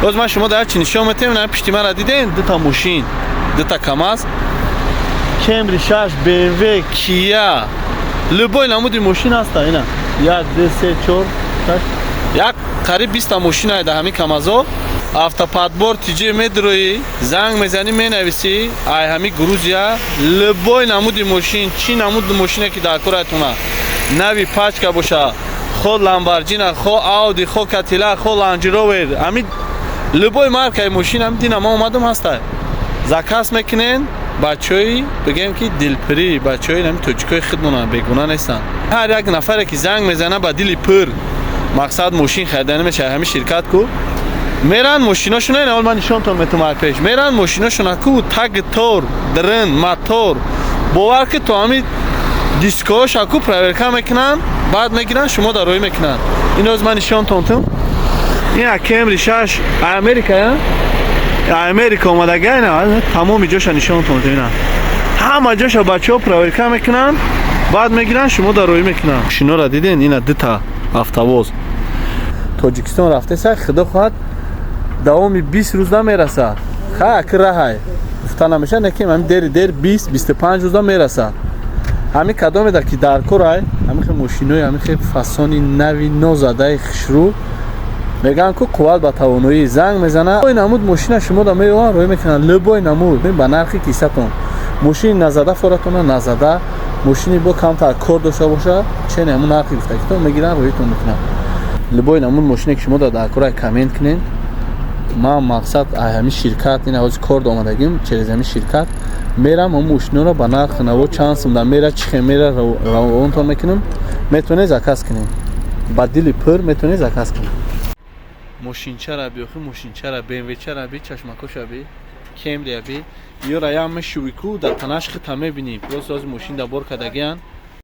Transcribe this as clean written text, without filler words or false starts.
Боз ман шумо дар чи нишон метем. На, пишти мара дидем, дута мошин, дута КамАЗ, Кемри 6, БМВ, Кия, любой намуди мошин ҳаста. Ина як, ду, се, чор, шаш, як қариб 20-та мошин ай дар ҳамин КамАЗо. Автоподбор тиҷи медроӣ, занг мезанӣ, менависӣ, ай ҳами Грузия любой намуди мошин, чӣ намуди мошине ки дар коратона, нави пачка боша, хо Ламборҷина, хо Ауди, хо Кадиллак, хо Ландж Ровер, ҳами любой маркаи мошин, ҳами дина ма омадам, ҳаста. Заказ мекунен. Бачаҳои, бигем ки, дилпирӣ, бачаҳои ҳами тоҷикои худмона бегуна нестанд. Ҳар як нафаре ки занг мезана, ба дили пур мақсад мошин хариданӣ мешавад. Ҳами ширкат ку меран мошиношона, ин аввал ман нишонтон метум, ай пеш меран мошиношона ку таг тор дрын мотор, бовар ки, то ҳами дискоҳоша ку проверка мекунанд, баъд мегиранд, шумо дар рӯй мекунанд. Ин оз ман нишонтон тум. Ин Кемри 6 Америка, я Америка омадага. Ина тамоми ҷоша нишонтон тум. Ина ҳама ҷоша бачаҳо проверка мекунанд, баъд мегиранд, шумо дар рӯй мекунанд. Мошинора диден? Ина дута автовоз Тоҷикистон рафтеса. Худо хоҳад, давоми 20 рӯз намерасад. Ха, аки раҳай гуфта намешад, не ки ҳами дери дер 20-25 рӯза мерасад. Ҳами кадомеда ки дар корай, ҳами хе мошинои, ҳами хе фасони нави нозадаи хушрӯ, мегӯянд ку қувват ба тавоноӣ, занг мезана, ой намуд мошина шумо да меёванд, рӯй мекунанд. Любой намуд ба нархи кисатон, мошини назада форатона назада, мошини бо камтар кор дошта боша, чене ҳамун нархи гуфтагитон мегиранд, рӯитон мекунанд. Любой намуд мошине ки шумо дар корай, коммент кунед. Ман мақсад ай ҳамин ширкат ин ҳози кор омадагим, через ҳамин ширкат мерам, ҳамн мошиноро ба нархи наво, чанд сум да мера, чӣ хел мера, равонтон мекунем. Метавонед заказ кунед, ба дили пур метавонед заказ кунед. Мошинчара би, охи мошинчара, БМВчара би, чашмакоша би, Кемрия би, ёра ям мешувику дар танаш хита мебинӣ. Просто ҳози мошин да бор кардагиян.